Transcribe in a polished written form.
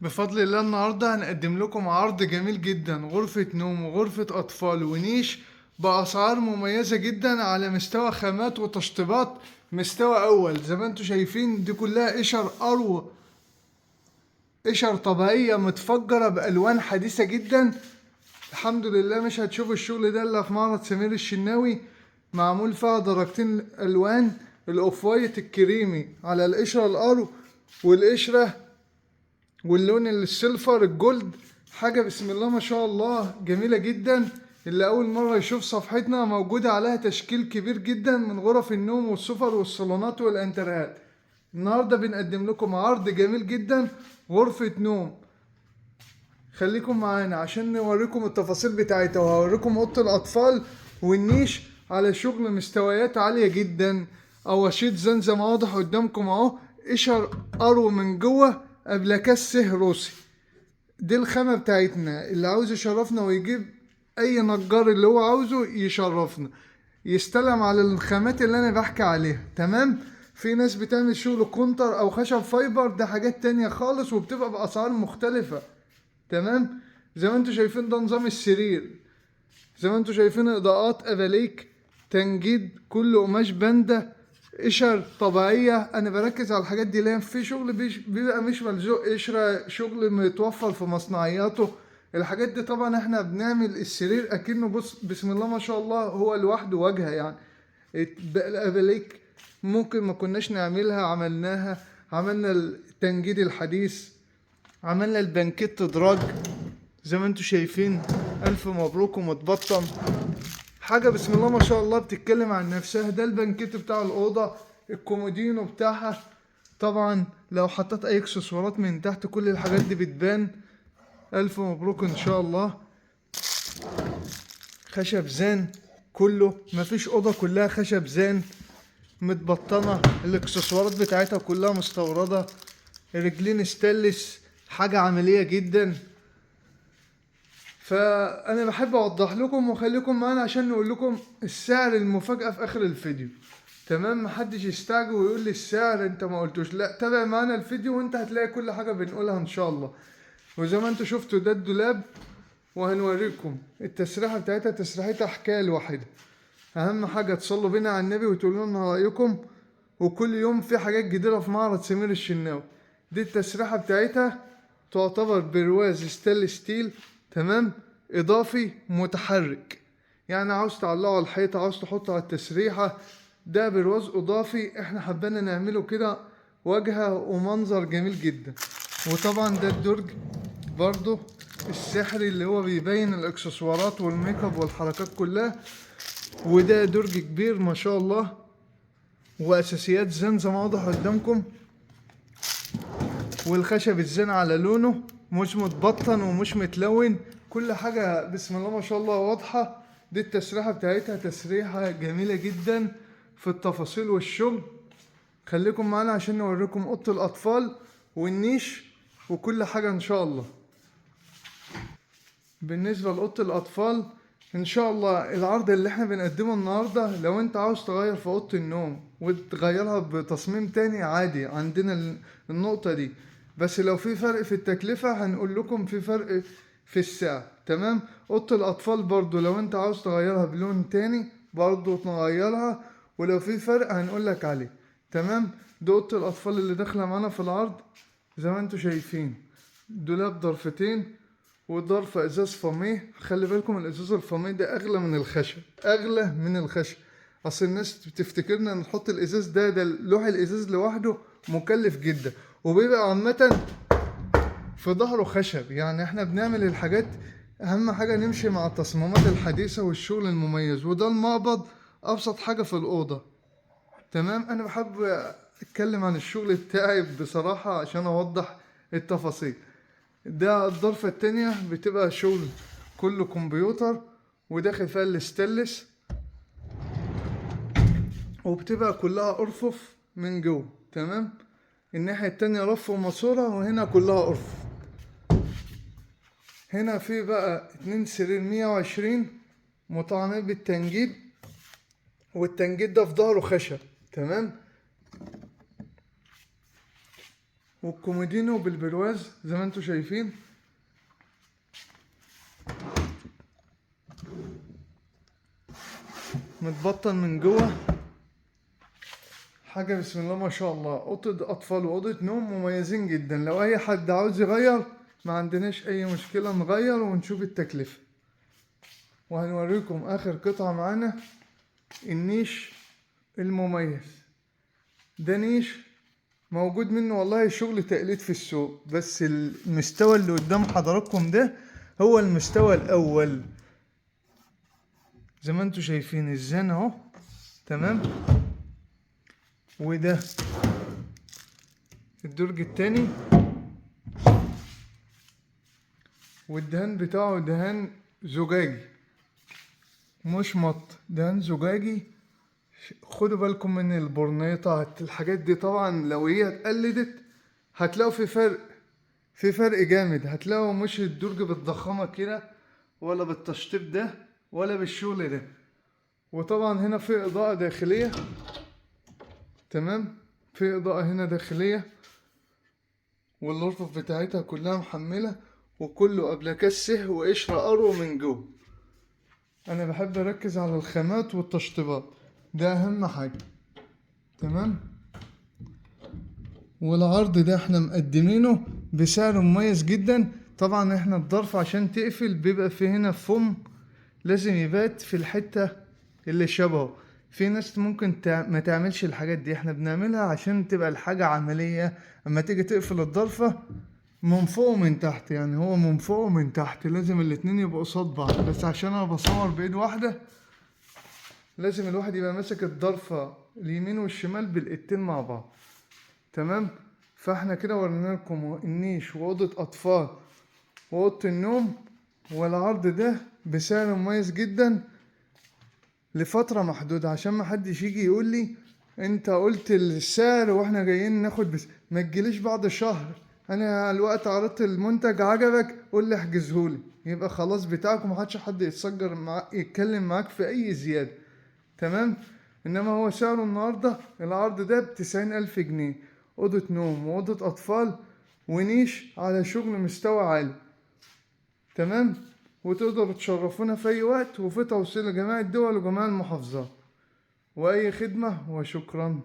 بفضل الله النهارده هنقدم لكم عرض جميل جدا، غرفة نوم وغرفة أطفال ونيش بأسعار مميزة جدا على مستوى خامات وتشطيبات مستوى أول. زي ما انتم شايفين دي كلها قشر أرو، قشر طبيعية متفجرة بألوان حديثة جدا. الحمد لله مش هتشوفوا الشغل ده إلا في معرض سمير الشناوي، معمول فيها درجتين ألوان، ال off white الكريمي على القشرة الأرو والقشرة واللون ال silver ال gold. حاجة بسم الله ما شاء الله جميلة جدا. اللي أول مرة يشوف صفحتنا موجودة عليها تشكيل كبير جدا من غرف النوم والسفر والصالونات والانترهات. النهاردة بنقدم لكم عرض جميل جدا، غرفة نوم. خليكم معانا عشان نوريكم التفاصيل بتاعتها، وهوريكم أوضة الأطفال والنيش على شغل مستويات عالية جدا. أواشيط زنزة ما واضح قدامكم أهو، قشر أرو من جوه أبلكاس روسي. دي الخامة بتاعتنا. اللي عاوز يشرفنا ويجيب أي نجار اللي هو عاوزه يشرفنا، يستلم على الخامات اللي أنا بحكي عليها. تمام؟ في ناس بتعمل شغل كونتر أو خشب fiber، ده حاجات تانية خالص وبتبقى بأسعار مختلفة. تمام؟ زي ما انتوا شايفين ده نظام السرير، زي ما انتوا شايفين إضاءات أباليك، تنجيد كله قماش باندا، قشر طبيعية. أنا بركز على الحاجات دي لأن في شغل بيبقى مش ملزوق قشرة، شغل متوفر في مصنعياته. الحاجات دي طبعا احنا بنعمل السرير أكنه بص بسم الله ما شاء الله هو لوحده واجهة يعني. الأباليك ممكن ما كناش نعملها، عملناها. عملنا التنجيد الحديث، عملنا البنكيت دراج زي ما انتوا شايفين. ألف مبروك ومتبطن. حاجة بسم الله ما شاء الله بتتكلم عن نفسها. ده البنكيت بتاع الأوضة، الكومودينو بتاعها. طبعا لو حطيت أي اكسسوارات من تحت كل الحاجات دي بتبان. ألف مبروك إن شاء الله. خشب زان كله، مفيش أوضة كلها خشب زان متبطنة. الاكسسوارات بتاعتها كلها مستوردة. رجلين ستانلس، حاجة عملية جدا. فأنا بحب أوضح لكم وخليكم معانا عشان نقول لكم السعر المفاجأة في آخر الفيديو. تمام؟ محدش يستعجل ويقول لي السعر انت ما قلتوش، لا تابع معانا الفيديو وانت هتلاقي كل حاجة بنقولها ان شاء الله. وزي ما انتوا شفتوا ده الدولاب، وهنوريكم التسريحة بتاعتها. تسريحتها حكاية لوحدها. اهم حاجة تصلوا بينا على النبي وتقولوا لنا رأيكم. وكل يوم في حاجات جديدة في معرض سمير الشناوي. دي التسريحة بتاعتها تعتبر برواز stainless steel، تمام، اضافي متحرك، يعني عاوز تعلقه على الحيطة، عاوز تحطه على التسريحة، ده برواز اضافي احنا حبينا نعمله كده واجهة ومنظر جميل جدا. وطبعا ده الدرج برضو السحري اللي هو بيبين الاكسسوارات والميك اب والحركات كلها. وده درج كبير ما شاء الله، واساسيات زان زي ما واضح قدامكم، والخشب الزان على لونه مش متبطن ومش متلون، كل حاجة بسم الله ما شاء الله واضحة. دي التسريحة بتاعتها، تسريحة جميلة جدا في التفاصيل والشغل. خليكم معانا عشان نوريكم أوضة الأطفال والنيش وكل حاجة إن شاء الله. بالنسبة لأوضة الأطفال إن شاء الله العرض اللي احنا بنقدمه النهاردة، لو انت عاوز تغير في أوضة النوم وتغيرها بتصميم تاني عادي، عندنا النقطة دي، بس لو في فرق في التكلفة هنقول لكم في فرق في السعر. تمام؟ أوضة الأطفال برضو لو انت عاوز تغيرها بلون تاني برضو تغيرها، ولو في فرق هنقول لك عليه. تمام؟ دي أوضة الأطفال اللي داخلة معانا في العرض زي ما انتوا شايفين، دولاب ضرفتين وضرف ازاز فاميه. خلي بالكم الازاز الفاميه ده اغلى من الخشب، اغلى من الخشب. اصل الناس بتفتكرنا نحط الازاز ده، ده لوح الازاز لوحده مكلف جدا، وبيبقى عامة في ظهره خشب. يعني احنا بنعمل الحاجات، اهم حاجة نمشي مع التصميمات الحديثة والشغل المميز. وده المقبض، ابسط حاجة في الأوضة. تمام؟ انا بحب اتكلم عن الشغل بتاعي بصراحة عشان اوضح التفاصيل. ده الضرفة التانية بتبقى شغل كله كمبيوتر وداخل فيها الستانلس، وبتبقى كلها ارفف من جوه. تمام؟ الناحية التانية رف وماسورة، وهنا كلها ارفف. هنا في بقى 2 سرير 120 مطعمين بالتنجيد، والتنجيد ده في ظهره خشب. تمام؟ والكومودينو بالبرواز زي ما انتم شايفين. متبطن من جوه، حاجة بسم الله ما شاء الله. أوضة أطفال وأوضة نوم مميزين جدا. لو أي حد عاوز يغير ما عندناش أي مشكلة، نغير ونشوف التكلفة. وهنوريكم آخر قطعة معانا، النيش المميز. ده نيش موجود منه والله شغل تقليد في السوق، بس المستوى اللي قدام حضراتكم ده هو المستوى الأول. زي ما انتم شايفين الزان اهو، تمام. وده الدرج التاني، والدهان بتاعه دهان زجاجي مش مط، دهان زجاجي. خدوا بالكم من البرنيطة، الحاجات دي طبعا لو هي اتقلدت هتلاقوا في فرق، في فرق جامد. هتلاقوا مش الدرج بالضخامة كده، ولا بالتشطيب ده، ولا بالشغل ده. وطبعا هنا في إضاءة داخلية، تمام، في إضاءة هنا داخلية، والغرف بتاعتها كلها محملة، وكله أبلكاسه وقشرة أرو من جوه. أنا بحب أركز على الخامات والتشطيبات، ده أهم حاجة، تمام. والعرض ده احنا مقدمينه بسعر مميز جدا. طبعا احنا الظرف عشان تقفل بيبقى في هنا فم، لازم يبات في الحتة اللي شبهه. في ناس ممكن ما تعملش الحاجات دي، احنا بنعملها عشان تبقى الحاجة عملية. اما تيجي تقفل الضرفة من فوق ومن تحت، يعني هو من فوق ومن تحت لازم الاتنين يبقوا قصاد بعض. بس عشان انا بصور بايد واحدة لازم الواحد يبقى ماسك الضرفة اليمين والشمال بالايدتين مع بعض، تمام. فاحنا كده ورينا لكم النيش وأوضة أطفال وأوضة النوم، والعرض ده بسعر مميز جدا لفترة محدودة، عشان ما حدش يجي يقول لي انت قلت السعر واحنا جايين ناخد، بس ما تجيليش بعد شهر انا الوقت عرضت المنتج عجبك قول لي احجزهولي، يبقى خلاص بتاعك ومحدش حد يتسجر معاك يتكلم معاك في اي زيادة، تمام. انما هو سعره النهاردة العرض ده ب90,000 جنيه، اوضة نوم واوضة اطفال ونيش على شغل مستوى عالي، تمام. وتقدروا تشرفونا في اي وقت، وفي توصيل لجميع الدول وجميع المحافظات، واي خدمة، وشكرا.